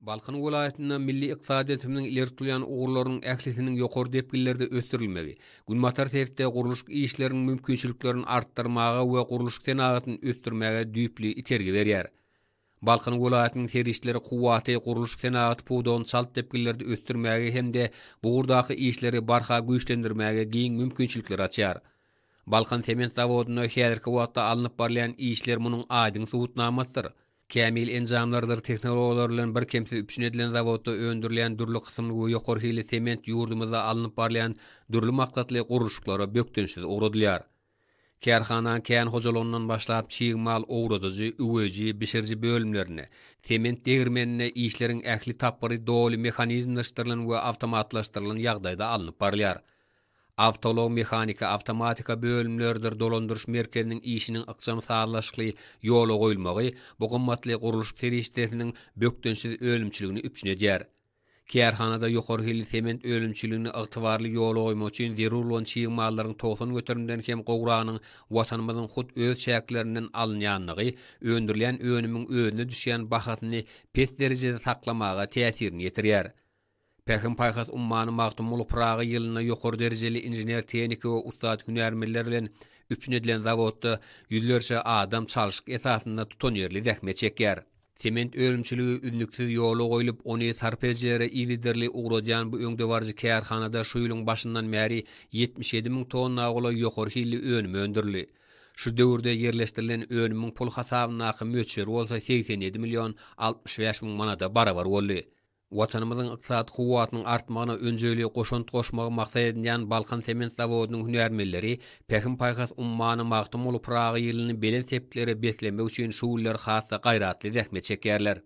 Balkan welaýatynda milli ykdysadyýetimiziň ileri tutulýan ugurlarynyň ählisiniň ýokary depginlerde ösdürilmegi, günbatar sebitde gurluşyk işleriniň mümkinçiliklerini artdyrmaga we gurluşyk senagatyny ösdürmäge düýpli itergi berýär. Balkan welaýatynyň serişdeleri kuwwaty gurluşyk senagaty pudagyny çalt depginlerde ösdürmäge hem-de bu ugurdaky işleri barha güýçlendirmäge giň mümkinçilikleri açýar. Balkan sement zawodynda häzirki wagtda alnyp barylýan işler munuň aýdyň subutnamasydyr. Kämil enjamlardyr tehnologiýalar bilen birkemsiz üpjün edilen zawodda öndürilýän dürli kysymly we ýokary hilli sement ýurdumyzda alnyp barylýan dürli maksatly gurluşyklara bökdençsiz ugradylýar. Kärhananyň kän hojalygyndan başlap çig mal owradyjy, üweýji, bişiriji bölümlerinde, sement degirmeninde işleriň ähli tapgyry doly mehanizmleşdirilen we awtomatlaşdyrylan ýagdaýda alnyp barylýar. Awtoulag mehanika, awtomatika bölümleridir dolandyryş merkeziniň işiniň ykjam sazlaşykly ýola goýulmagy bu gymmatly gurluşyk serişdesiniň bökdençsiz önümçiligini üpjün edýär. Kärhanada ýokary hilli sement önümçiligini ygtybarly ýola goýmak üçin zerur bolan çig mallaryň 90 göterimden hem gowragynyň Watanymyzyň hut öz çäklerinden alynýandygy öndürilýän önümiň özüne düşýän bahasyny pes derejede saklamaga täsirini ýetirýär. Pähim-paýhas ummany Magtymguly Pyragy ýylynda ýokary derejeli inžener-tehniki we ussat hünärmenler bilen üpjün edilen zawodda ýüzlerçe adam çalşyk esasynda tutanýerli zähmet çekýär. Sement önümçiligi üznüksiz ýola goýlup, ony sarp edijilere yzygiderli ugradýan bu öňdebaryjy kärhanada şu ýylyň başyndan bäri 77 müň tonna golaý ýokary hilli önüm öndürildi. Şu döwürde ýerleşdirilen önümiň pul hasabyndaky möçberi bolsa 87 million 65 müň manada barabar boldy. Watanymyzyň ykdysady kuwwatynyň artmagyna önjeýli goşant goşmagy maksat edinýän Balkan sement zawodynyň hünärmenleri Pähim-paýhas ummany Magtymguly Pyragy ýylyny belent sepgitlere beslemek üçin şu günler has-da gaýratly zähmet çekýärler.